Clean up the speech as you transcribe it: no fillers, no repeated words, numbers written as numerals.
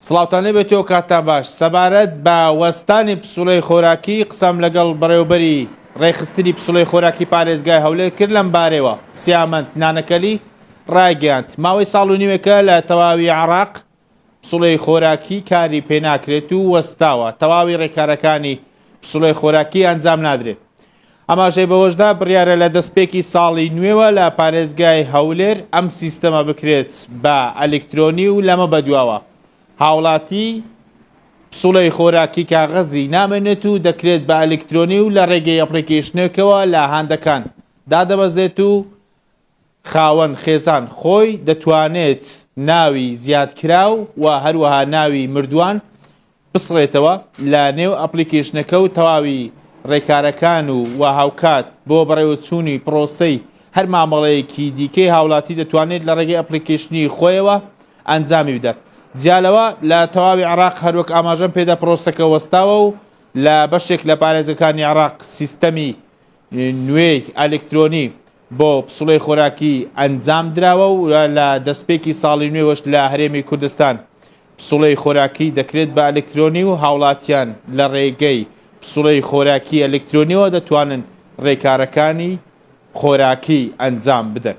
سڵاوتان لێبێت و کاتتان باش. سەبارەت بە وەستانی پسوڵەی خۆراکی قسەم لەگەڵ بەڕێوەبەری ڕێکخستنی پسوڵەی خۆراکی پارێزگای هەولێر کرد لەم بارەیەوە سیامەند نانەکەلی ڕایگەیاند ماوەی ساڵ و نیوێکە لە تەواوی عێراق پسوڵەی خۆراکی کاری پێناکرێت و وەستاوە تەواوی ڕێکارەکانی پسوڵەی خۆراکی ئەنجام نادرێت. ئاماژەی بەوەشدا، بڕیارە لە دەستپێکی ساڵی نوێوە لە پارێزگای هەولێر ئەم سیستەمە بکرێت بە ئەلیکترۆنی و لەمە بەدواوە هاوڵاتی پسوڵەی خۆراکی کاغەزی نامێنێت و دەکرێت بە ئەلیکترۆنی و لە ڕێگەی ئەپڵیکەیشنێکەوە لە هاندەکان دادەبەزێت و خاوەن خێزان خۆی دەتوانێت ناوی زیادکراو و هەروەها ناوی مردووان بسڕێتەوە لە نێو ئەپڵیکەیشنەکە و تەواوی ڕێکارەکان و و هاوکات بۆ بەڕێوەچوونی پڕۆسەی هەر مامەڵەیەکی دیکەی هاوڵاتی دەتوانێت لە ڕێگەی ئەپڵیکەیشنی خۆیەوە ئەنجامی بدات. جیا لەوە لە تەواوی عێراق هەروەک ئاماژەم پێدا پڕۆسەکە وەستاوە و لە بەشێک لە پارێزگەکانی عێراق سیستەمی نوێی ئەلکترۆنی بۆ پسوڵەی خۆراکی ئەنجام دراوە و لە دەستپێکی ساڵی نوێوەش لە هەرێمی کوردستان پسوڵەی خۆراکی دەکرێت بە ئەلکترۆنی و هاوڵاتیان لە ڕێگەی پسوڵەی خۆراکی ئەلکترۆنیەوە دەتوانن ڕێکارەکانی خۆراکی ئەنجام بدەن.